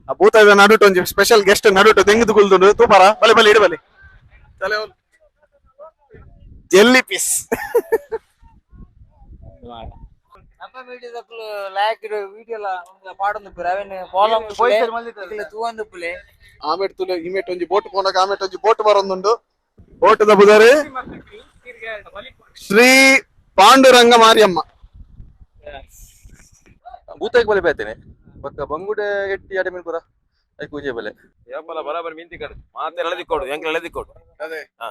ಆ ಭೂತದ ನಡುಟು ಒಂಜಿ ಸ್ಪೆಷಲ್ ಗೆಸ್ಟ್ ನಡುಟು ದೆಂಗದು ಕುಲ್ದುಂಡು ತೂಪಾರ ಬಲೆ ಬಲೆ ಇಡು ಬಲೆ ಜೆಲ್ಲಿ ಪೀಸ್. ನಮ್ಮ ಮೀಡಿಯಾದಕ್ಕಲು ಲಾಯಕ್ ವಿಡಿಯೋ ಲ ಪಾಡೊಂದು ಅವೆನ್ ಫಾಲೋ ತೂವೊಂದು ಪುಲೆ. ಆಮೇಟ್ ತುಲೆ ಇಮೇಟ್ ಒಂಜಿ ಬೋಟ್ ಪೋನಾಗ ಆಮೇಟ್ ಒಂಜಿ ಬೋಟ್ ಬರೊಂದುಂಡು. ಬೋಟದ ಬುದಾರು ಶ್ರೀ ಪಾಂಡುರಂಗ ಮಾರಿಯಮ್ಮ. ಭೂತಾಯಿಗೆ ಬಲೆ ಬೇತೇನೆ ಬೊಕ್ಕ ಬಂಗುಡೆ ಎಟ್ಟಿ ಅಡೆ ಮೀನ್ ಪೂರ ಐಕ್ ಪೂಜೆ ಬಲೆ. ಏಪಲ ಬರಾಬರ್ ಮೀನ್ ತಿಕ್ಕಡು ಮಾತೆ ಎಳೆದಿಕ್ಕೊಡು ಎಂಕ್ಲ ಎಳೆದಿಕ್ಕೊಡು. ಅದೇ. ಹಾ.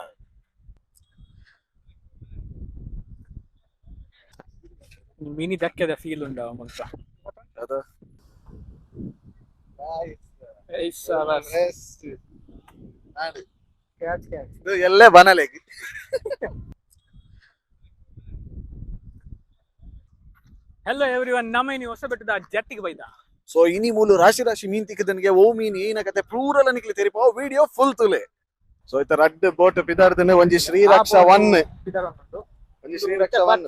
ಮಿನಿ ದಕ್ಕೆದ ಫೀಲ್ ಉಂಡು ಮುಲ್ಪ. ಅದು. ಇದು ಎಲ್ಲೇ ಬನಲೇಗಿ. ಹೆಲೋ ಎವ್ರಿ ಒನ್, ನಮ್ಮ ಇನಿ ಹೊಸ ಬೆಟ್ಟದ ಜಟ್ಟಿಗೆ ಬೈದ. ಸೊ ಇನಿ ಮೂಲು ರಾಶಿ ರಾಶಿ ಮೀನ್ ತಿಕ್ಕದನಿಗೆ ಓ ಮೀನ್ ಏನ ಕತೆ ಪ್ಲೂರಲ್ ನಿಕ್ಲೆ ತೆರಿಪ ವಿಡಿಯೋ ಫುಲ್ ತುಲೆ. ಸೊ ಇತ ರಡ್ಡ್ ಬೋಟ್ ಪಿದಾರ್ದನೆ ಒಂಜಿ ಶ್ರೀರಕ್ಷಾ ಒನ್, ಒಂಜಿ ಶ್ರೀರಕ್ಷಾ ಒನ್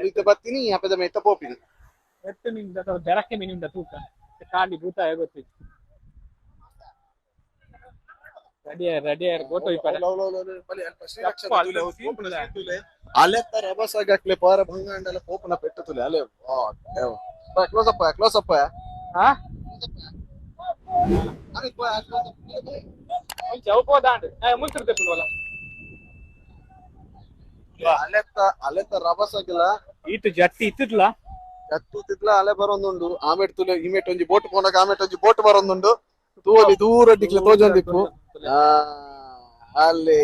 ಇತ್ತ ಬತ್ತೀನಿ ಅಪದ ಮೇತ ಪೋಪಿನಿ. ಎತ್ತು ಮೀನ್ ಬೆರಕೆ ಮೀನಿಂದ ತೂಕ ಖಾಲಿ ಭೂತ ಗೊತ್ತಿತ್ತು. ರೆಡಿ ರೆಡಿ ಬೋಟ್ ಹೋಯ್ಪಾರೆ. ಅಲೆತ್ತ ರಬಸಾಗಕ್ಲೆ ಪಾರ ಬಂಗಾಂಡಲ ಪೋಪನ ಪೆಟ್ಟು ತುಲೆ ಅಲೆ. Close up, close up. ಹಾ, ಒಂಚ ಅವು ಮುಂಚಿರ್ತದೆ ವಲ್ಲ. ಅಲೆತ್ತ ಅಲೆತ್ತ ರಬಸಾಗಿಲ್ಲ. ಈತು ಜಟ್ಟಿ ಇತ್ತಿದ್ಲ. ತಿದ್ಲ ಅಲೆ ಬರೊಂದುಂಡು. ಆಮೇಟ್ ತುಲೆ ಇಮೇಟ್ ಒಂಜಿ ಬೋಟ್ ಪೋನಾಗ ಆಮೇಟ್ ಒಂಜಿ ಬೋಟ್ ಬರೊಂದುಂಡು. ತೂವಲಿ ದೂರ ಡಿಕ್ಲೆ ತೋಜೊಂದಿಪ್ಪು. ಅಲ್ಲಿ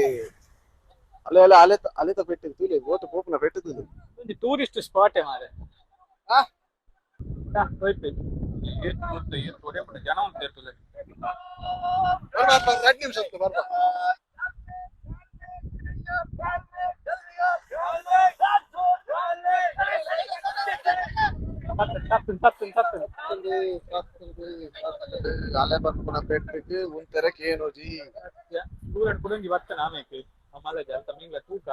ಅಲೆ ಅಲೆ ಅಲೆ ಅಲೆತ ಪೆಟ್ಟು ತುಲೆ ಬೋಟ್ ಪೋಪನ ಪೆಟ್ಟು ತುಲೆ. ಒಂಜಿ ಟೂರಿಸ್ಟ್ ಸ್ಪಾಟ್ ಮಾರೆ. ಆ? ಹೋಯ್ತು ಜನ ಉಂಟು ಇರ್ತದೆ. ಎರಡು ನಿಮಿಷ ಬರ್ಬಾ. ತಪ್ಪು ತಪ್ಪು ತಪ್ಪು. ಅಲೆ ಬರ್ಪುನ ಪೆಟ್ಟಿಗೆ ಉಂತೆರೆ ಕೇನೋಜಿ. ದೂರ ಕುಡಂಗಿ ಬರ್ತನೆ ಆಮೇಲೆ ಮಲ್ಲ ಜಾತ ಮೀನ್ಲ ತೂಕ.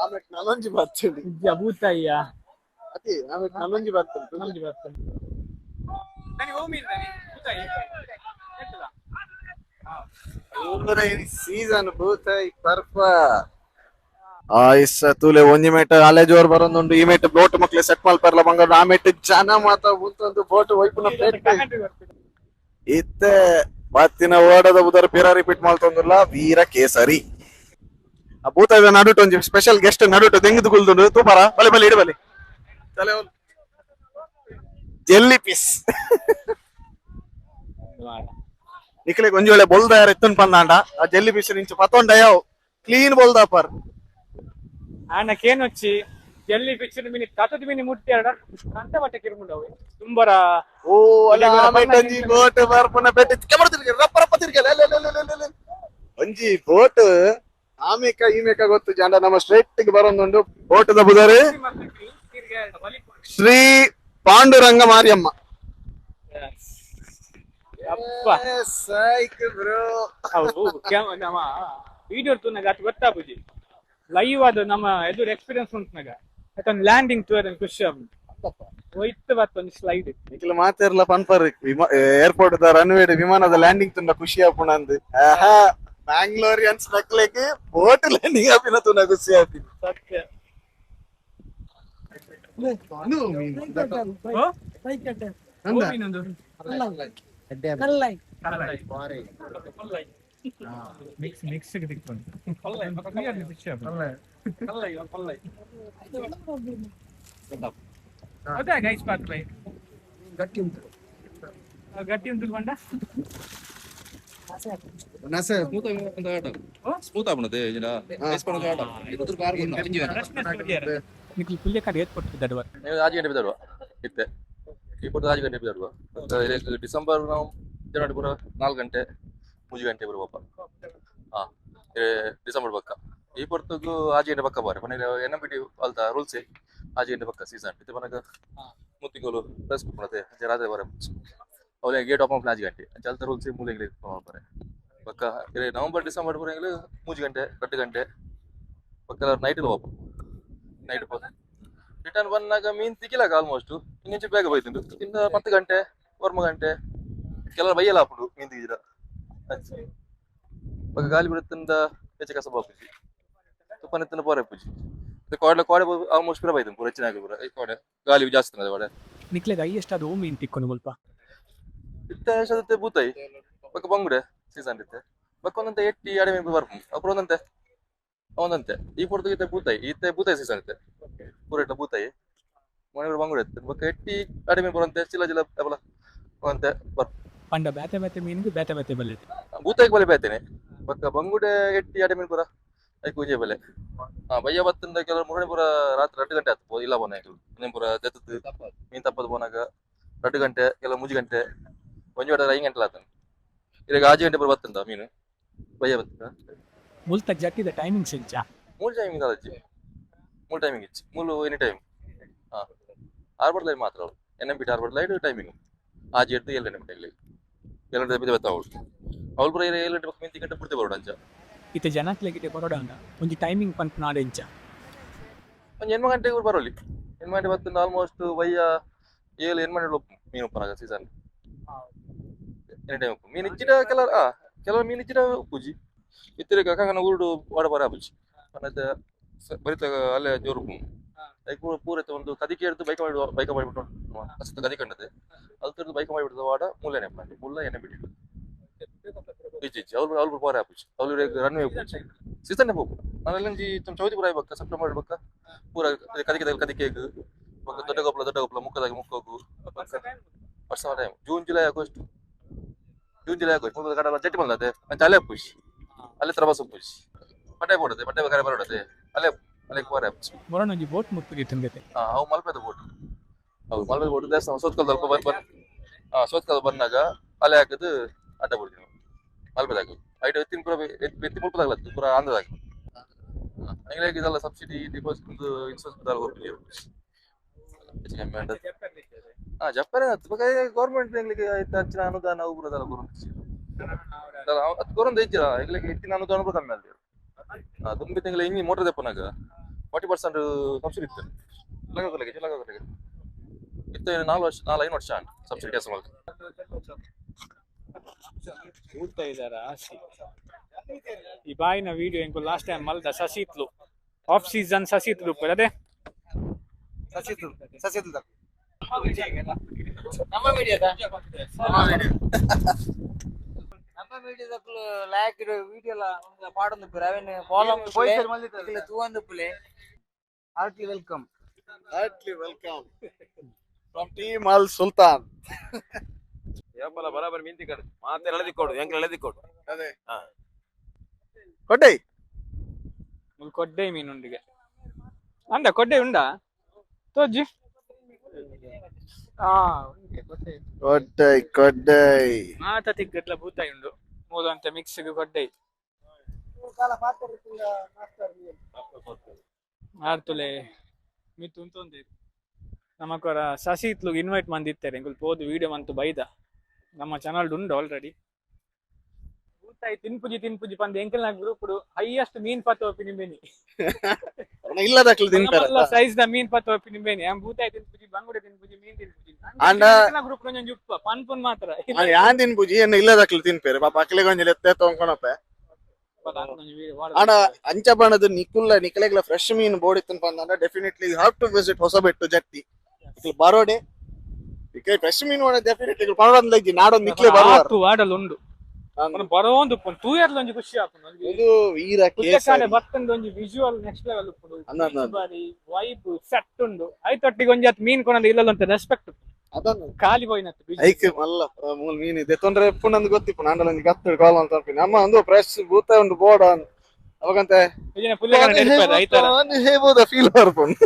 ಆಮೇಲೆ ನಲೊಂಜಿ ಬರ್ತದೆ. ಇಜ್ಜ ಭೂತಯ್ಯ. ಅತಿ ಆಮೇಲೆ ನಲೊಂಜಿ ಬರ್ತದೆ. ಕುಡಂಗಿ ಬರ್ತನೆ ನನಗೆ ಓ ಮೀನ್ ನನಗೆ ಭೂತಾಯಿ ಎತ್ತದ. ಸೀಸನ್ ಭೂತಾಯಿ ಪರ್ಫ ಆಯ್ಸ ತೂಲೆ ಒಂಜಿ ಮೇಟ ಅಲೆ ಜೋರ್ ಬರೊಂದುಂಡು. ಈ ಮೇಟ್ ಬೋಟ್ ಮಕ್ಲೆ ಸೆಟ್ ಮಲ್ಪರ್ಲ ಬಂಗಾರ. ಆ ಮೇಟ್ ಜನ ಮಾತ ಉಂತೊಂದು ಬೋಟ್ ಒಯ್ಪುನ ಪೆಟ್ಟು. ಇತ್ತೆ ಬತ್ತಿನ ಓಡದ ಬುದರ್ ಪಿರ ರಿಪೀಟ್ ಮಲ್ತೊಂದುಲ್ಲ ವೀರ ಕೇಸರಿ. ಆ ಭೂತದ ನಡುಟು ಒಂಜಿ ಸ್ಪೆಷಲ್ ಗೆಸ್ಟ್ ನಡುಟು ದೆಂಗದು ಕುಲ್ದುಂಡು ತೂಪಾರ ಬಲೆ ಬಲೆ ಇಡು ಬಲೆ ಜೆಲ್ಲಿ ಪೀಸ್. ನಿಕ್ಲೆ ಒಂಜಿ ವೇಳೆ ಬೊಲ್ದ ಯಾರ ಎತ್ತುನ್ ಪಂದಾಂಡ ಆ ಜೆಲ್ಲಿ ಪೀಸ್ ನಿಂಚು ಪತ್ತೊಂಡ ಯಾವ್ ಕ್ಲೀನ್ ಬೊಲ್ದಾಪರ್. ಆನಕೇನೊಚ್ಚಿ ಜೆಲ್ಲಿ ಪಿಕ್ಚರ್ ಮಿನಿ ತಟದ ಮಿನಿ ಮುಟ್ಟಿ ಎರಡ ಕಂತ ಬಟ್ಟೆ ಕಿರುಮುಂಡವು ತುಂಬರ. ಓ ಅಲ್ಲ ಆಮೇಟ್ ಒಂಜಿ ಬೋಟ್ ಬರ್ಪುನ ಪೆಟ್ಟು ಕೆಮರ ತಿರ್ಗೆ ರಪ್ಪ ರಪ್ಪ ತಿರ್ಗೆ ಅಲೆ ಅಲೆ ಅಲೆ ಅಲೆ ಅಲೆ. ಒಂಜಿ ಬೋಟ್ ಆಮೇಕ ಈಮೇಕ ಗೊತ್ತು ಜಾಂಡ ನಮ್ಮ ಸ್ಟ್ರೈಟ್ ಗೆ ಬರೊಂದುಂಡು. ಬೋಟದ ಬುದಾರು ಶ್ರೀ ಪಾಂಡುರಂಗ ಮಾರಿಯಮ್ಮ. ಅಪ್ಪ. ಸೈಕ್ ಬ್ರೋ. ಅವು ನಮ್ಮ ವಿಡಿಯೋ ತೂನಾಗ ಅದು ಗೊತ್ತಾಪುಜಿ. ಲೈವ್ ಅದು ನಮ್ಮ ಎದುರು ಎಕ್ಸ್ಪೀರಿಯನ್ಸ್ ಉಂಟುನಾಗ ಯಾಕಂದ್ರೆ ಲ್ಯಾಂಡಿಂಗ್ ತೂಯರ್ ಖುಷಿ ಆಪುಂಡು. ಹೋಯ್ತು ಬತ್ತ ಒಂದು ಸ್ಲೈಡ್. ನಿಖಿಲ ಮಾತೆರ್ಲ ಪನ್ಪರ್ ಏರ್ಪೋರ್ಟ್ ದ ರನ್ವೇ ವಿಮಾನದ ಲ್ಯಾಂಡಿಂಗ್ ತುಂಡ ಖುಷಿ ಆಪುಣ ಅಂದ್. ಆಹಾ, ಬ್ಯಾಂಗ್ಳೂರಿಯನ್ಸ್ ನಕ್ಲೆಗ್ ಬೋಟ್ ಲ್ಯಾಂಡಿಂಗ್ ಆಪಿನ ತುನ ಖುಷಿ ಆಪಿನ. ಸತ್ಯ. ಮಿಕ್ಸ್ ಮಿಕ್ಸ್ ಹೌದಾ ಗೈಸ್ ಪಾತ್ರ ಗಟ್ಟಿ ಉಂಟು ಗಟ್ಟಿ ಉಂಟು ಬಂಡ. ಸ್ಮೂತ್ ಆಪುಂಡು ಜಿನ ಐಸ್ ಪಣದ ಆಟ. ನಿಕ್ಲು ಪುಲ್ಯಕಾರ್ ಏತ್ ಕೊಟ್ಟಿದ್ದಾಡುವ? ಆಜಿ ಗಂಟೆ ಬಿದ್ದಾಡುವ ಇತ್ತೆ ಈ ಪೊರ್ತು ಆಜಿ ಗಂಟೆ ಬಿದ್ದಾಡುವ. ಡಿಸೆಂಬರ್ ನಾವು ಜನವರಿ ಪೂರ 4 ಗಂಟೆ 3 ಗಂಟೆ ಪೂರ ಪೋಪ. ಹಾ, ಡಿಸೆಂಬರ್ ಪಕ್ಕ ಈ ಪೊರ್ತುಗು ಆಜಿ ಗಂಟೆ ಪಕ್ಕ ಬಾರೆ ಪನಗ ಎನ್ ಎಂ ಪಿ ಟಿ ಅಲ್ತ ರೂಲ್ಸ್ ಆಜಿ ಗಂಟೆ ಪಕ್ಕ ಸೀಸನ್ ಇತ್ತೆ ಪನಗ ಮುತ್ತಿಂಗೋಲು ಪ್ಲಸ್ ಕುಪ್ಪಣತೆ ರಾತ್ರಿ ಬಾರೆ ಅವಲೇ ಗೇಟ್ ಓಪನ್ 4 ಗಂಟೆ ಅಂಚ ರೂಲ್ಸ್ ಮೂಲೆ ಮಾಡ್ತಾರೆ ಪಕ್ಕ. ನವಂಬರ್ ಡಿಸೆಂಬರ್ ಪೂರ 3 ಗಂಟೆ 2 ಗಂಟೆ ಪಕ್ಕ ನೈಟ್ ಪೋಪ. ನೈಟ್ ಪೋ ರಿಟರ್ನ್ ಬಂದಾಗ ಮೀನ್ ತಿಕ್ಕಿಲಾಗ ಆಲ್ಮೋಸ್ಟ್ ಇನ್ನಿಂಚು ಬೇಗ ಬೈತುಂಡು ಇನ್ನು 10 ಗಂಟೆ 9 ಗಂಟೆ ಕೆಲವು ಬೈಯಲ್ಲ ಹಾಪುಂಡು ಮೀನ್ ತಿಕ್ಕಿರ ಬೊಕ ಗಾಲಿ ಬಿಡುತ್ತಂದ ಹೆಚ್ಚ ಕಸ ಬಾಪುಜಿ ತುಪ್ಪನ ಎತ್ತನ ಪೋರೆ ಪೂಜಿ ಕೋಡೆ ಕೋಡೆ ಆಲ್ಮೋಸ್ಟ್ ಪೂರ ಬೈತುಂಡು ಪೂರ ಹೆಚ್ಚಿನ ಪೂರ ಈ ಕೋಡೆ ಗಾಲಿ ಜಾಸ್ತಿ ಉಂಟು ಕೋಡೆ ನಿಕ್ಲೆಗ್ ಹೈಯೆಸ್ಟ್ ಅದು ಮೀನ್ ತಿಕ್ಕೊಂಡು ಮುಲ್ಪ ಇತ್ತೆ ಸದತ್ತೆ ಬೂತಾಯಿ ಬೊಕ ಬಂಗುಡೆ ಸೀಸನ್ ಇತ್ತೆ ಬೊಕ ಒಂದಂತೆ ಎಟ್ಟಿ ಅಡೆ ಮೀನ್ ಬರ್ಪು ಅಪುರ ಒಂದಂತೆ ಒಂದಂತೆ ಈ ಪೊರ್ತುಗೆ ಇತ್ತೆ ಬೂತಾಯಿ ಇತ್ತೆ ಬೂತಾಯಿ ಸೀಸನ್ ಇತ್ತೆ ಪೂರ ಇಟ್ಲ ಬೂತಾಯಿ ಮೊನ್ನೆ ಬಂಗುಡೆ ಇತ್ತು ಬೊಕ ಎಟ್ಟಿ ಅಡೆ ಮೀನ್ ಬರುವಂತೆ ಚಿಲ್ಲ ಚಿಲ್ಲ ಅಬಲ ಒಂತೆ ಬರ್ಪು ಪಂಡ ಬೇತೆ ಬೇತೆ ಮೀನ್ಗೆ ಬೇತೆ ಬೇತೆ ಬಲ್ಲೆ ಬೂತಾಯಿಗೆ ಬಲೆ ಬೇತೇನೆ ಬೊಕ ಬಂಗುಡೆ ಎಟ್ಟಿ ಅಡೆ ಮೀನ್ ಪೂರ ಐಕ್ ಒಂಜೆ ಬಲೆ ಹಾ ಬಯ್ಯ ಬತ್ತಂದ ಕೆಲವು ಮುರಣಿ ಪೂರ ರಾತ್ರಿ 2 ಗಂಟೆ ಆತು ಇಲ್ಲ ಬೋನ ಪೂರ ದೆತ್ತದ್ದು ಮೀನ್ ತಪ್ಪದು ಪೋನಾಗ 2 ಗಂಟೆ ಕೆಲವು 3 ಗಂಟೆ ಒಂಜಿ ವಡೆ 5 ಗಂಟೆ ಆತನ ಇವಾಗ 5 ಗಂಟೆ ಪೂರ ಬತ್ತಂದ ಮೀನು ಬಯ್ಯ ಬತ್ತಂದ ಮುಲ್ತ ಜಟ್ಟಿದ ಟೈಮಿಂಗ್ಸ್ ಎಂಚ ಮೂರು ಟೈಮಿಂಗ್ ಅಜ್ಜಿ ಮೂರು ಟೈಮಿಂಗ್ ಇಚ್ಚಿ ಮೂರು ಎನಿ ಟೈಮ್ ಹಾ ಹಾರ್ಬರ್ ಲೈಟ್ ಮಾತ್ರ ಅವಳು N M P harbour light timing ಆಜಿ ಎಡ್ದು 7 ಗಂಟೆ ಇಲ್ಲಿ 7 ಗಂಟೆ ಬತ್ತ ಅವಳು ಅವಳು ಪೂರ 7 ಗಂಟೆ ಮೀನ್ ಗಂಟೆ ಪೂರ್ತಿ ಬರೋಡು ಅಂಚ ಇತ್ತೆ ಜನಕ್ಲೆಗಿଟେ ಬರೋಡಂಗ ಒಂಜಿ ಟೈಮಿಂಗ್ ಪನ್ಪುನ ಎಂಚ ಒಂದು 8 ಗಂಟೆಗೆ ಬರೋಲಿ 8 ಗಂಟೆ ಬತ್ತಂದ ಆಲ್ಮೋಸ್ಟ್ ಬಯ್ಯ 7 8 ಗಂಟೆ ಒಪ್ಪು ಮೀನು ಉಪ್ಪನಾಗ ಸೀಸನ್ ಎನಿ ಟೈಮ್ ಉಪ್ಪು ಮೀನು ಇಚ್ಚಿಡ ಕೆಲವು ಕೆಲವು ಮೀನು ಇಚ್ಚಿಡ ಉಪ್ಪುಜಿ ಇತ್ತಿರ ಕಂಗನ ಊರುಡು ವಾಡ ಬರ ಆಪುಜಿ ಮತ್ತೆ ಬರಿತ ಅಲ್ಲೇ ಜೋರು ಉಪ್ಪು ಲೈಕ್ ಪೂರ ಪೂರ ಒಂದು ಕದಿಕೆ ಹಿಡಿದು ಬೈಕ್ ಮಾಡಿ ಬೈಕ್ ಮಾಡಿಬಿಟ್ಟು ಅಷ್ಟು ಕದಿ ಕಂಡದೆ ಅದು ತಿರ್ದು ಬೈಕ್ ಮಾಡಿಬಿಡ್ದು ವಾಡ ಮುಲ್ಲ ಎಣ್ಣೆ ಮುಲ್ಲ ಎಣ್ಣೆ ಬಿಟ್ಟಿಟ್ಟು ಇಚ್ಚಿ ಇಚ್ಚಿ ಅವ್ರು ಅವ್ರು ಪೋರೆ ಆಪುಜಿ ಅವ್ರು ರನ್ವೇ ಉಪ್ಪುಜಿ ಸೀಸನ್ ಪೋಪು ನಾನೆಲ್ಲಂಜಿ ಚೌತಿ ಪೂರ ಬಕ್ಕ ಸೆಪ್ಟೆಂಬರ್ ಬಕ್ಕ ಪೂರ ಕದಿಕೆ ಕದಿಕೆ ಬೊಕ್ಕ ದೊಡ್ಡ ಗೊಪ್ಪಲ ದೊಡ್ಡ ಗೊಪ್ಪಲ ಮುಕ್ಕದಾಗಿ ಮುಕ್ಕೋಗು ವರ್ಷ time June July August June July August ಮುಕ್ಕದ ಕಡಲ ಜಟ್ಟಿ ಬಂದದೆ ಅಂಚ ಅಲ್ಲೇ ಪುಷ್ ಅಲ್ಲೇ ತ್ರಬಾಸ ಪುಷ್ ಪಟ್ಟೆ ಪೋಡದೆ ಪಟ್ಟೆ ಕರೆ ಬರೋಡದೆ ಅಲ್ಲೇ ಅಲ್ಲೇ ಪೋರೆ ಆಪುಜಿ ಮೊರನ್ ಒಂಜಿ ಬೋಟ್ ಮುತ್ತುಗೆ ತುಂಗತೆ ಹಾ ಅವು ಮಲ್ಪೆದ ಬೋಟ್ ಹೌದು ಮಲ್ಪೆದ ಬೋಟ್ ದೇವಸ್ಥಾನ ಸೋತ್ಕಲ್ ಸ್ವಲ್ಪ ಬರ್ ಹಾ ಸೋತ್ಕಲ್ ಬಂದಾಗ ಅಲ್ಲೇ ಹಾಕಿದ್ದು ಅಡ್ಡ ಬಿಡ್ತೀವಿ ನಾವು ಮಲ್ಪೆದ ಹಾಕೋದು ಐಟ್ ಎತ್ತಿನ ಪೂರ ಎತ್ತಿ ಮುಲ್ಪದಾಗಲತ್ತು ಪೂರ ಆಂಧ್ರದಾಗ ಹಂಗಾಗಿ ಇದೆಲ್ಲ ಸಬ್ಸಿಡಿ ಡಿಪಾಸಿಟ್ ಇನ್ಸೂರೆನ್ಸ್ ಇದೆಲ್ಲ ಹೋಗ್ತೀವಿ ಹೆಚ್ಚು ಕಮ್ಮಿ ಆಂಡ ಹಾ ಜಪ್ಪರೆ ಗೌರ್ಮೆಂಟ್ ಎಂಗ್ಲಿಗೆ ಹೆಚ್ಚಿನ ಅನುದಾನ ಅವು ಪೂರ ಅದೆಲ್ಲ ಬರೋದು ಅದು ಕೊರೊಂದು ಹೆಚ್ಚಿನ ಎಂಗ್ಲಿಗೆ ಹೆಚ್ಚಿನ ಅನುದಾನ ಪೂರ ಕಮ್ಮಿ ಅಲ್ಲಿ ತುಂಬಿ ತಿಂಗಳ ಹಿಂಗೆ ಮೋಟರ್ ದೆಪ್ಪನಾಗ 40% ಸಬ್ಸಿಡಿ ಇತ್ತು ಲಗಾಗಲಿಕ್ಕೆ ಲಗಾಗಲಿಕ್ಕೆ ಇತ್ತು 4 ವರ್ಷ 4-5 ವರ್ಷ ಸಬ್ಸಿಡಿ ಕೆಲಸ ಮಾಡ್ತಾರೆ ಊಟ ಇದಾರ ಆಸೆ ಈ ಬಾಯಿನ ವಿಡಿಯೋ ಎಂಕು ಲಾಸ್ಟ್ ಟೈಮ್ ಮಲ್ದ ಸಸಿತ್ಲು ಆಫ್ ಸೀಸನ್ ಸಸಿತ್ಲು ಉಪ್ಪು ಅದೇ ನಮ್ಮ ಮೀಡಿಯಾದ ನಮ್ಮ ಮೀಡಿಯಾದಕ್ಕಲು ಲಾಯಕ್ ವಿಡಿಯೋ ಎಲ್ಲ ಪಾಡೊಂದು ಪುರ ಅವೇನು ಫಾಲೋ ತೂವೊಂದು ಪುಲೆ heartly welcome heartly welcome from team Al Sultan ಏಪಲ ಬರಾಬರ್ ಮೀನ್ ತಿಕ್ಕಡು ಮಾತೆಲ್ಲ ದಿಕ್ಕೋಡು ಎಂಕ್ಲೆಲ್ಲ ದಿಕ್ಕೋಡು ಅದೇ ಕೊಟ್ಟೆ ಮುಲ್ ಕೊಡ್ಡೆ ಮೀನುಂಡಿಗೆ ಅಂದ ಕೊಡ್ಡೆ ಉಂಡಾ ತೋಜಿ ಆ ಉಂಡೆ ಕೊಡ್ಡೆ ಕೊಟ್ಟೈ ಕೊಡ್ಡೈ ಮಾತ ತಿಕ್ಕಟ್ಲ ಬೂತಾಯಿ ಉಂಡು ಮೂಲು ಅಂತ ಮಿಕ್ಸ್ಗೆ ಕೊಡ್ಡೆ ಆರ್ತುಲೆ ಮಿತ್ತು ಉಂತೊಂದು ನಮಕೊರ ಸಸಿತ್ಲು ಇನ್ವೈಟ್ ಮಂದಿತ್ತಾರೆ ಎಂಕುಲು ಪೋದು ವಿಡಿಯೋ ಮಂತು ಬೈದ ನಮ್ಮ ಚಾನಲ್ ಉಂಡು ಆಲ್ರೆಡಿ ಬೂತಾಯಿ ತಿನ್ಪುಜಿ ತಿನ್ಪುಜಿ ಪಂದ್ ಎಂಕಲ್ನ ಗ್ರೂಪ್ ಹೈಯೆಸ್ಟ್ ಮೀನ್ ಪತ್ತು ಒಪ್ಪಿನಿ ಬೇನಿ ಇಲ್ಲದಕ್ಲು ತಿನ್ಪಾರ ಸೈಜ್ the ಮೀನ್ ಪತ್ತು ಒಪ್ಪಿನಿ ಬೇನಿ ಆಂ ಬೂತಾಯಿ ತಿನ್ಪುಜಿ ಬಂಗುಡೆ ತಿನ್ಪುಜಿ ಮೀನ್ ತಿನ್ಪುಜಿ ಅಂಡ- ಗ್ರೂಪ್ ಒಂಜಿ ಉಪ್ಪ ಪನ್ಪುನ್ ಮಾತ್ರ ಯಾನ್ ತಿನ್ಪುಜಿ ಎನ್ನ ಇಲ್ಲದಕ್ಲು ತಿನ್ಪೇರು ಪಾಪ ಅಕ್ಲೆಗ್ ಒಂಜಿ ಲೆತ್ತೆ ತೊಂಕೊಣಪ್ಪೆ ಆಂಡ ಅಂಚ ಬಣ್ಣದ ನಿಕುಲ್ಲ ನಿಕಲೆಗ್ಲ ಫ್ರೆಶ್ ಮೀನ್ ಬೋಡಿತ್ತನ್ ಪಂದಂಡ definitely you have to visit Hosabettu jetty ಇಕ್ಲು ಬರೋಡೆ ಇಕ್ಲೆ ಫ್ರೆಶ್ ಮೀನ್ ಓಡ ಡೆಫಿನೆಟ್ಲಿ ಪನೊಂದ್ ಇಜ್ಜಿ ನಾಡೊಂದ್ ನಿಕ್ಲೆ ಬರುವಾರ ವಾಡಲ್ ಉಂಡು ಬರೋಂದು ಉಪ್ಪುಂಡು ತೂಯರ್ಲ ಒಂಜಿ ಖುಷಿ ಆಪುಂಡು ಒಂಜಿ ಇದು ವೀರ ಪುಟ್ಟಕಾಡೆ ಬತ್ತಂದ ಒಂಜಿ ವಿಜುವಲ್ ನೆಕ್ಸ್ಟ್ ಲೆವೆಲ್ ಉಪ್ಪುಂಡು ಅಂದ ಅಂದ ಅಂದ. ಬಾರಿ ವೈಬ್ ಸೆಟ್ ಉಂಡು ಐತೊಟ್ಟಿಗೆ ಒಂಜಿ ಅತ್ ಮೀನ್ ಕೊನಂದ ಇಲ್ಲಲ್ಲ ಅಂತ ರೆಸ್ಪೆಕ್ಟ್ ಅದನ್ನ ಖಾಲಿ ಪೋಯಿನತ್ತು ಐಕ್ ಮಲ್ಲ ಮೂಲ ಮೀನ್ ಇದೆ ತೊಂದ್ರೆ ಪುನಂದು ಗೊತ್ತಿಪ್ಪು ನಾಂಡಲ ಒಂಜಿ ಗತ್ತಡ್ ಕಾಲ್ ಅಂತ ಅನ್ಪಿನಿ. ನಮ್ಮ ಒಂದು ಫ್ರೆಶ್ ಬೂತ ಉಂಡು ಬೋಡ ಅವಾಗಂತೆ ಹೇಳ್ಬೋದ ಫೀಲ್ ಬರ್ಪುಂಡು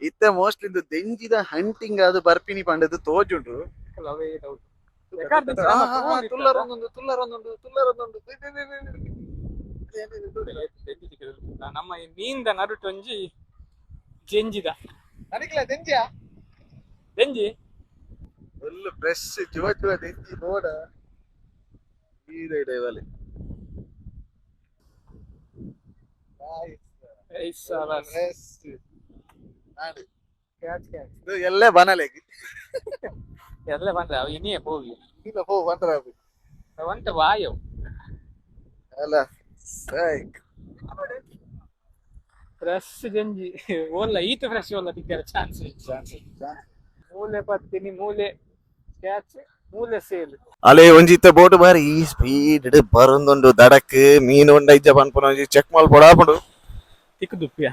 ಇತ್ತೆ ಮೋಸ್ಟ್ಲಿ ಇದು ದೆಂಜಿದ ಹಂಟಿಂಗ್ ಅದು ಬರ್ಪಿನಿ ಪಂಡದು ತೋಜುಂಡು ತುಲ್ಲರೊಂದುಂಡು ತುಲ್ಲರೊಂದುಂಡು ತುಲ್ಲರೊಂದುಂಡು ನಮ್ಮ ಈ ಮೀನ್ದ ನಡುಟು ಒಂಜಿ ಜೆಂಜಿದ ಅನಿಕ್ಲ ದೆಂಜಿಯಾ ದೆಂಜಿ ಫುಲ್ ಫ್ರೆಶ್ ಜುವ ಜುವ ದೆಂಜಿ ಬೋಡ ಇದೆ ಇದೆ ಏಯ್ ಸಾಬಾಸ್. Fresh Catch catch. ಇದು ಎಲ್ಲೇ ಬನಲೆಗ್ ಎಲ್ಲ ಬಂದ ಅವು ಇನಿಯೇ ಹೋಗಿ. ಇಲ್ಲ ಪೋ ಬಂದ್ರ. ಒಂತ ವಾಯವ್. ಅಲ್ಲ ಸೈಕ್. ಫ್ರೆಶ್ ಜಂಜಿ ಓಲ್ಲ ಈತ ಫ್ರೆಶ್ ಓಲ್ಲ ತಿಕ್ಕರ ಚಾನ್ಸ್. ಚಾನ್ಸ್. ಮೂಲೆ ಪತ್ತಿನಿ ಮೂಲೆ ಕ್ಯಾಚ್ ಮೂಲೆ ಸೇಲ್. ಅಲೆ ಒಂಜಿತ್ತ ಬೋಟ್ ಬಾರಿ ಈ ಸ್ಪೀಡ್ ಬರೊಂದುಂಡು ದಡಕ್ ಮೀನು ಉಂಡ ಇಜ್ಜ ಪನ್ಪುನ ಒಂಜಿ ಚೆಕ್ ಮಲ್ಪೊಡಾಪುಂಡು. ತಿಕ್ಕು ದುಪ್ಪಿಯ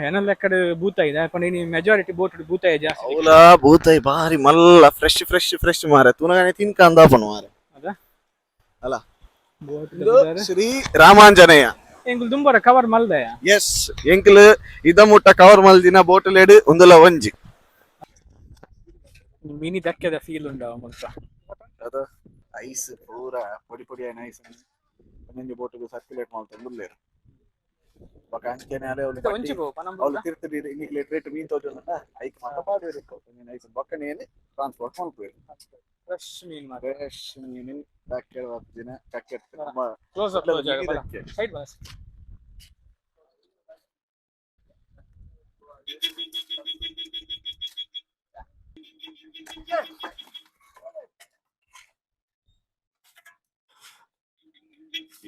ಎನಲ್ಲ ಕಡೆ ಬೂತ ಇದೆ ಪಂಡ ಇನಿ ಮೆಜಾರಿಟಿ ಬೋಟ್ ಬೂತಾಯಿ ಜಾಸ್ತಿ. ಅವಲ ಬೂತಾಯಿ ಬಾರಿ ಮಲ್ಲ fresh fresh fresh ಮಾರೆ ತುನಗನೆ ತಿನ್ಕಂದಾಪುಂಡು ಮಾರೆ. ಅದ? ಅಲ್ಲ. ಬೋಟ್. ಇದು ಶ್ರೀ ರಾಮಾಂಜನೇಯ. ಎಂಗುಲ್ ದುಂಬರ ಕವರ್ ಮಲ್ದಯ. ಎಸ್, ಎಂಕ್ಲು ಇದ ಮುಟ್ಟ ಕವರ್ ಮಲ್ದಿನ ಬೋಟುಲೆಡ್ ಉಂದುಲ ಒಂಜಿ. ಮಿನಿ ದಕ್ಕೆದ ಫೀಲ್ ಉಂಡು ಅವ ಮುಲ್ಪ. ಅದು ಐಸ್ ಪೂರ ಪೊಡಿ ಪೊಡಿ ಆಯ್ನ ಐಸ್ ಒಂಜೊಂಜಿ ಬೋಟುಗು ಸರ್ಕ್ಯುಲೇಟ್ ಮಲ್ತೊಂದು ಉಲ್ಲೆರ್. ಬೊಕ ಅಂಚೆನೆ ಅಲೆ ಅವ್ಲು ಒಂಚಿ ಪೋ ಅವ್ಲು ತಿರ್ತ್ ನಿಕ್ಲೆ ರೇಟ್ ಮೀನ್ ತೋಜೊಂದುಂಡ ಐಕ್ ಮಾತ ಪಾಡುವೆರ್ ಒಂಜಿ ಐಸ್ ಬೊಕ್ಕನೆ ಟ್ರಾನ್ಸ್ಪೋರ್ಟ್ ಮಲ್ಪುವೆರ್. ಫ್ರೆಶ್ ಮೀನ್ ಮಾರೆ. ಫ್ರೆಶ್ ಮೀನ್ ಪ್ಯಾಕೆಟ್ ಬರ್ದಿನ packet. Close up ಜಾಗ ಸೈಡ್ ಬಸ್.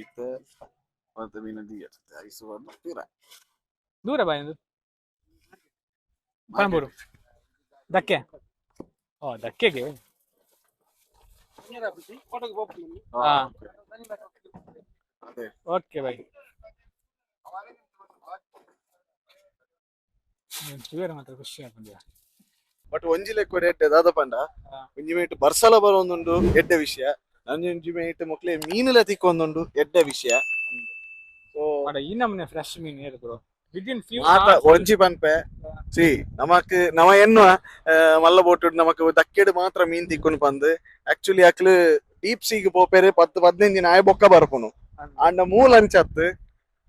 ಇತ್ತ ಮತ್ತೆ ಮೀನು ಐಸ್ ಬಂದು ತೀರ ದೂರ ಬಾಯ್ ಒಂದು ಪಣಂಬೂರು ದಕ್ಕೆ ಓ ದಕ್ಕೆಗೆ ಹಾ. ಅದೇ. ಓಕೆ ಬೈ ತೂಯರ ಮಾತ್ರ ಖುಷಿ ಆಪುಂಡು. ಬಟ್ ಒಂಜಿ ಲೆಕ್ಕ ಎಡ್ಡೆ ದಾದ ಪಂಡ ಹಾ. ಒಂಜಿ ಮೇಟ್ ಬರ್ಸಲ ಬರೋಂದುಂಡು ಎಡ್ಡೆ ವಿಷಯ, ಒಂಜಿ ಮೇಟ್ ಮೊಕ್ಲೆ ಮೀನುಲ ತಿಕ್ಕೊಂದುಂಡು ಎಡ್ಡೆ ವಿಷಯ. ಸೊ ಅಡ ಈ ನಮ್ಮನೆ ಫ್ರೆಶ್ ಮೀನ್ ಏರು bro within few ಮಾತ ಒಂಜಿ ಪನ್ಪೆ ಸಿ ನಮಕ್ ನಮ ಎನ್ನುವ ಮಲ್ಲ ಬೋಟು ನಮಕ್ ದಕ್ಕೆಡ್ ಮಾತ್ರ ಮೀನ್ ತಿಕ್ಕೊಂಡು ಪಂದ್ ಆಕ್ಚುಲಿ ಅಕ್ಲು ಡೀಪ್ ಸೀಗ್ ಪೋಪೆರೆ 10 15 ದಿನ ಆಯ್ ಬೊಕ್ಕ ಬರ್ಪುನು. ಅಂಡ ಮೂಲ ಅಂಚತ್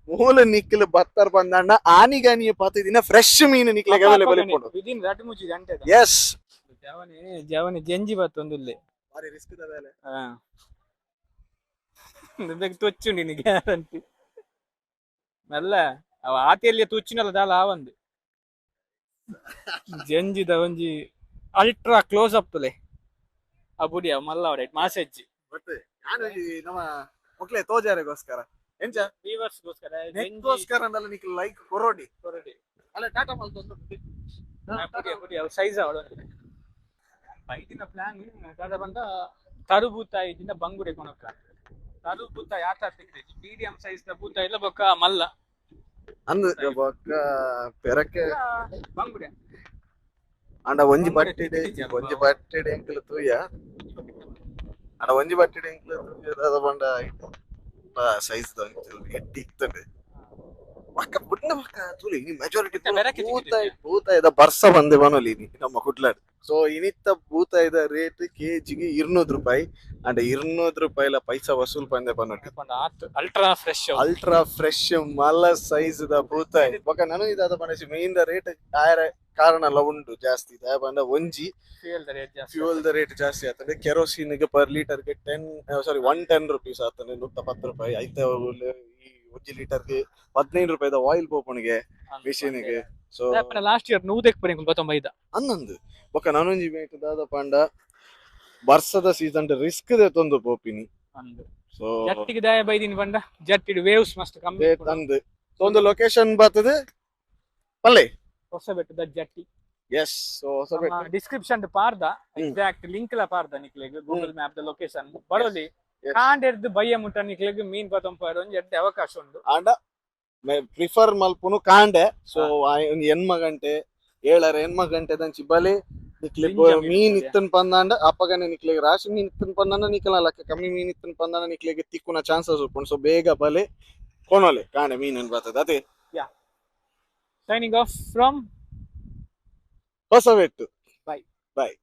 ಮೂಲ ನಿಕ್ಲು ಬತ್ತರ್ ಬಂದಣ್ಣ ಆನಿಗಾನಿಯ ಪತ್ತು ದಿನ ಫ್ರೆಶ್ ಮೀನು ನಿಕ್ಲೆಗ್ ಅವೈಲೇಬಲ್ ಇಪ್ಪುಂಡು. ವಿದಿನ್ ರಡ್ ಮೂಜಿ ಗಂಟೆ. ಎಸ್. ಜವನೆ ಜವನೆ ಜಂಜಿ ಬತ್ತೊಂದುಲ್ಲೆ. ಬಾರಿ ರಿಸ್ಕ್ ದ ಬೇಲೆ. ಹಾ ಬೇಗ ತೊಚ್ಚುಂಡು ನಿನಗೆ ಗ್ಯಾರಂಟಿ ಮೆಲ್ಲ ಅವ ಆತೆಯಲ್ಲಿ ತುಚ್ಚಿನಲ್ಲ ದಾಲ ಆವಂದು ಜಂಜಿದ ಒಂಜಿ ultra close up ತುಲೆ ಆ ಬುಡಿ ಅವ ಮಲ್ಲ ಅವಡ ಮಾಸೆಜ್ಜಿ. ಬಟ್ ನಾನು ಈ ನಮ್ಮ ಮೊಕ್ಲೆ ತೋಜಾರೆಗೋಸ್ಕರ ಎಂಚ ವೀವರ್ಸ್ಗೋಸ್ಕರ. ನೆಕ್ಗೋಸ್ಕರ ಅಂದಲ್ಲ ನಿಕ್ಲು ಲೈಕ್ ಕೊರೋಡಿ ಅಲ್ಲ ಟಾಟಾ ಮಲ್ತೊಂದು. ಬುಡಿ ಬುಡಿ ಅವು ಸೈಜ್ ಅವಳು ಬೈದಿನ ಪ್ಲಾನ್ ದಾದ ಬಂದ ತರುಬೂತಾಯಿ ದಿನ ಬಂಗುಡೆ ಕೊನಕ ತರುಬೂತಾಯಿ ಆಟ ತಿಕ್ಕಿದೆ medium size the ಬೂತಾಯಿ ಇಲ್ಲ ಬೊಕ್ಕ ಮಲ್ಲ ಅಂದ್ ಬೊಕ್ಕ ಪೆರಕೆ ಬಂಗುಡೆ ಅಂಡ ಒಂಜಿ ಬಟ್ಟಿಡೆ ಒಂಜಿ ಬಟ್ಟಿಡೆ ಎಂಕುಲು ತೂಯ ಅಂಡ ಒಂಜಿ ಬಟ್ಟಿಡೆ ಎಂಕುಲು ತೂಯ ದಾದ ಬಂಡ ಸೈಜ್ ದ ಎಟ್ಟಿ ಇತ್ತಂಡೆ ಬೊಕ್ಕ ಬುಡ್ನ ಬೊಕ್ಕ ತೂಲಿ ಇನಿ ಮೆಜಾರಿಟಿ ಬೆರಕೆ ಬೂತಾಯಿ ಬೂತಾಯಿದ ಬರ್ಸ ಬಂದೆ ಬನೊಲಿ ಇನಿ ನಮ್ಮ ಕುಡ್ಲಾಡ್. ಸೊ ಇನಿತ್ತ ಬೂತಾಯಿದ ರೇಟ್ ಕೆಜಿಗೆ 200 ರೂಪಾಯಿ ಅಂಡ 200 ರೂಪಾಯಿಲ ಪೈಸಾ ವಸೂಲ್ ಬಂದೆ ಬನೊಲಿ. Ultra fresh ultra fresh ಮಲ್ಲ ಸೈಜ್ ದ ಬೂತಾಯಿ. ಬೊಕ್ಕ ನಾನು ಇದಾದ ಪಂಡ main the rate ಆಯರ ಕಾರಣ ಎಲ್ಲ ಉಂಟು ಜಾಸ್ತಿ ದಾಯ ಪಂಡ ಒಂಜಿ fuel the rate ಜಾಸ್ತಿ fuel the rate ಜಾಸ್ತಿ ಆಗ್ತದೆ. ಕೆರೋಸಿನ್ ಗೆ ಪರ್ ಲೀಟರ್ ಗೆ 110 ರುಪೀಸ್ ಆಗ್ತದೆ, 110 ರೂಪಾಯಿ ಐತ. ಈ ಒಂಜಿ ಲೀಟರ್ ಗೆ 15 ರೂಪಾಯಿದ ಆಯಿಲ್ ಪೋಪಣಿಗೆ ಮಿಷಿನ್ ಗೆ. So last year ನೂದಕ್ಕೆ ಪುರಿ ಬತ್ತೊಂಬೈದ ಅನ್ನೊಂದು ಬೊಕ್ಕ ನಾನೊಂಜಿ ಮೇಟ್ ದಾದ ಪಂಡ ಬರ್ಸದ ಸೀಸನ್ ರಿಸ್ಕ್ ದೆ ತೊಂದು ಪೋಪಿನಿ. ಅಂದು ಸೊ ಜಟ್ಟಿಗೆ ದಾಯ ಬೈದಿನಿ ಬಂಡ ಜಟ್ಟಿಡ್ ವೇವ್ಸ್ ಮಸ್ತ್ ಕಮ್ಮಿ. ಅಂದು ಸೊ ಒಂದು ಲೊಕೇಶನ್ ಬರ್ತದೆ ಪಲ್ಲೆ ಹೊಸಬೆಟ್ಟದ ಜಟ್ಟಿ. S. So Hosabettu description ಪಾರ್ದ exact link ಲ ಪಾರ್ದ ನಿಕ್ಲೆಗ್ Google map the location Baroli. ಕಾಂಡೆರ್ದು ಬಯ್ಯ ಮುಟ್ಟ ನಿಕ್ಲೆಗ್ ಮೀನ್ ಪತ್ತೊಂಪಾರ ಒಂಜಿ ಎಡ್ಡೆ ಅವಕಾಶ ಉಂಡು. ಆಂಡ ಪ್ರಿಫರ್ ಮಲ್ಪುನು ಕಾಂಡೆ. ಸೊ ಒಂಜಿ ಎನ್ಮ ಗಂಟೆ ಏಳರ ಎನ್ಮ ಗಂಟೆ ದಂಚಿ ಬಲೆ ನಿಕ್ಲೆ ದಿಂಜ ಮೀನ್ ಮೀನ್ ಇತ್ತುಂಡು. ಇತ್ತನ್ ಪಂದಾಂಡ ಅಪ್ಪಗನೆ ನಿಕ್ಲೆಗ್ ರಾಶಿ ಮೀನ್ ಇತ್ತನ್ ಪಂದಾಂಡ ನಿಕಲ ಲಕ್ಕ ಕಮ್ಮಿ ಮೀನ್ ಇತ್ತನ್ ಪಂದಾಂಡ ನಿಕ್ಲೆಗ್ ತಿಕ್ಕುನ ಚಾನ್ಸಸ್ ಉಪ್ಪುಂಡು. ಸೊ ಬೇಗ ಬಲೆ ಕೊನೊಲೆ ಕಾಂಡೆ ಮೀನ್ ಬರ್ತದೆ ಅದೇ. Signing off from Hosabettu. Bye. Bye.